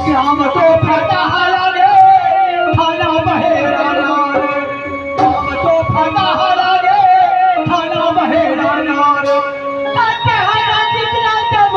ग्राम तो फटा लागे थाना बहेरा नार, ग्राम तो फटा लागे थाना बहेरा नार। कहते हैं ना जितना दम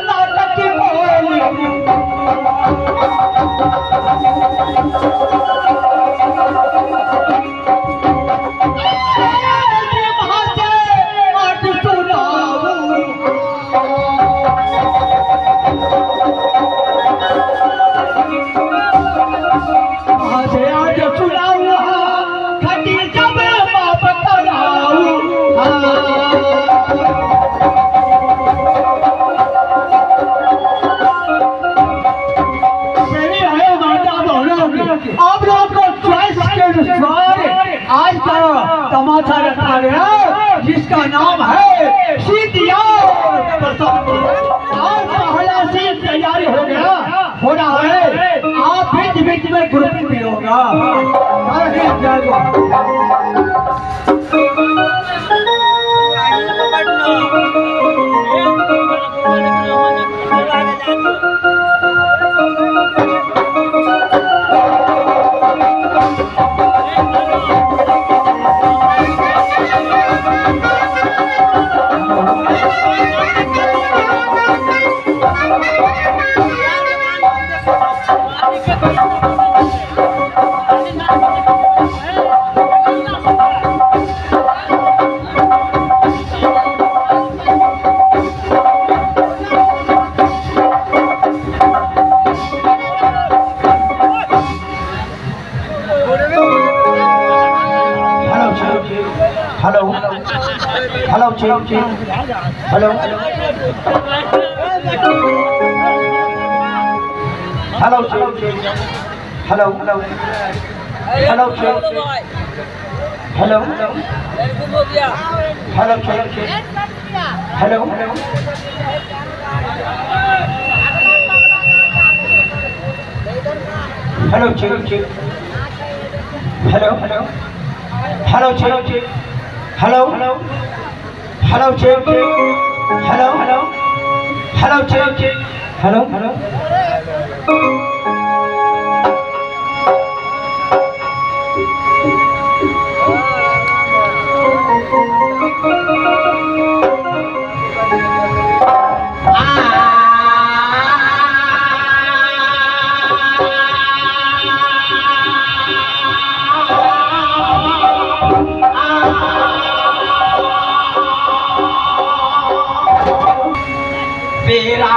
नाटक की बोली। आप लोगों को चॉइस के अनुसार आज का तमाशा रखा गया, जिसका नाम है सीतिया। आज पहला सीन तैयारी हो गया, हो रहा है। आप बीच बीच में ग्रुपिंग भी होगा। Hello hello hello hello hello hello hello hello hello hello hello hello hello hello hello hello hello hello hello. Bera.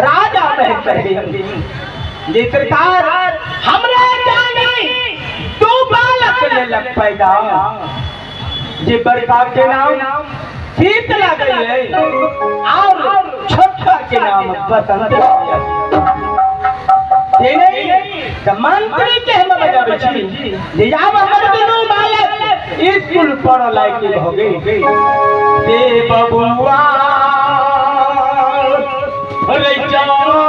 राजा जे सरकार हमरा जाने तू बालक लेलक पैदा जे बड़का के नाम शीतला गई और छोटका के नाम बसंत। नहीं तो मंत्री के हम बजाबै छी जे आब हमर दुनू बालक स्कूल पढ़ लायक भ गेल। ते बबुआ रे जाना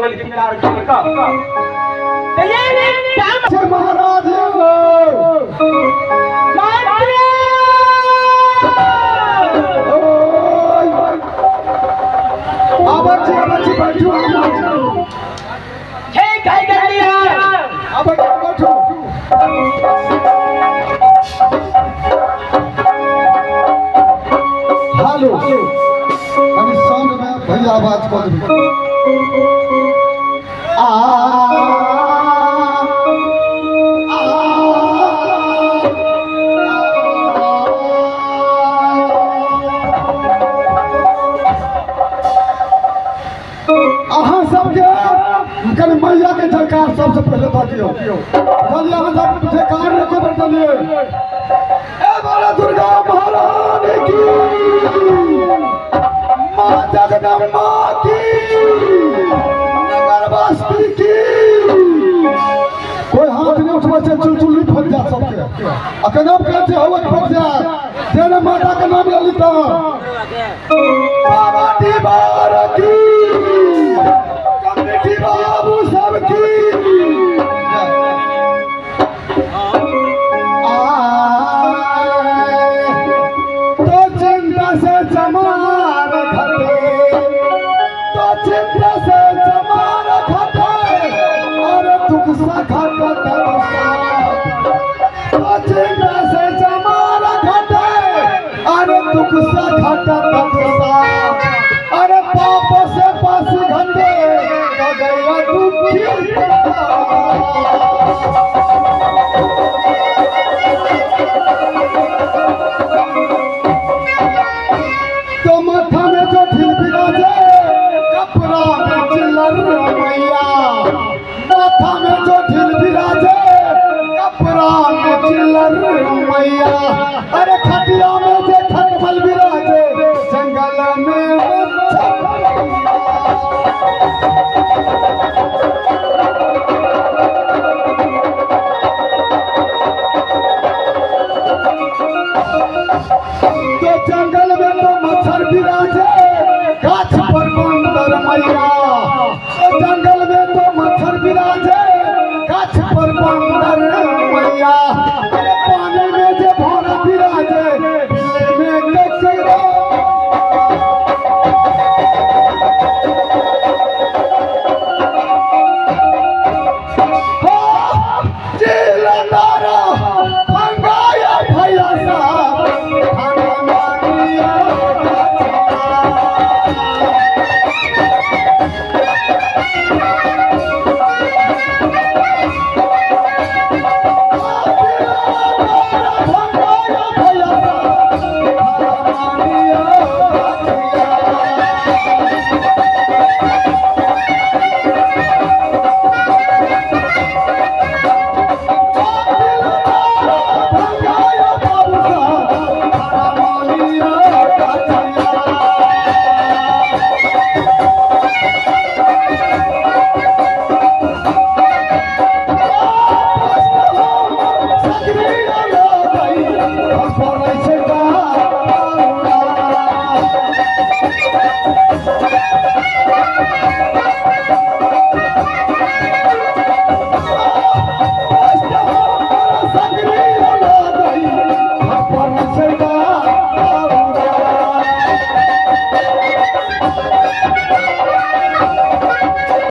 गेलखिन आर का तऽ ये टाइम छै महाराज। मंत्री। ओय, आबै छी, आबै छी, बैठू, आबै छी। ठीक है गलिया। आबै छी, बैठू। हेलो, कनि साउंड में भैया आवाज कऽ देबै। आ आ अहाँ सबके कनि मैया के जयकार सबसे पहिले दऽ दियौ, बुझलियै? अहाँ सब जयकार एको बेर देलियै। ए बोला दुर्गा महारानी की, माँ जगदम्बा की, नगर बस्ती की। कोई हाथ नहीं उठबै छै, चुलचुल्ली फट जात सबके। आ केना कहै छै हवा फट जात जेना माता के नाम लेली तऽ। बाबा दीवार की, कमिटी बाबू सब की। आए तो चिंता से चमार घटे, तो चिंता से चमार घटे और दुख सा घटत, तो चिंता से चमार घटे और दुख सा घटत, अरे पाप से पास घटे तो गया दुखी। तो माथा में जो ढील बिराजे, कपड़ा में चिल्लर मैया, माथा में जो ढील बिराजे, कपड़ा में चिल्लर मैया, अरे खटिया में जे खटमल बिराजे, जंगल में मच्छर। तो जंगल में तो मच्छर बिराजे, गाछ पर बंदर मैया, तो जंगल में तो मच्छर बिराजे, गाछ पर बंदर मैया, अरे पानी में जे भौरा बिराजे, बिल्ली में केकड़ा। हो चिलंदारा भंगाया भैया साहब, खाना मांगिया। भंगाया भैया साहब, खाना मांगिया। भंगाया बाबू साहब, खाना मांगिया।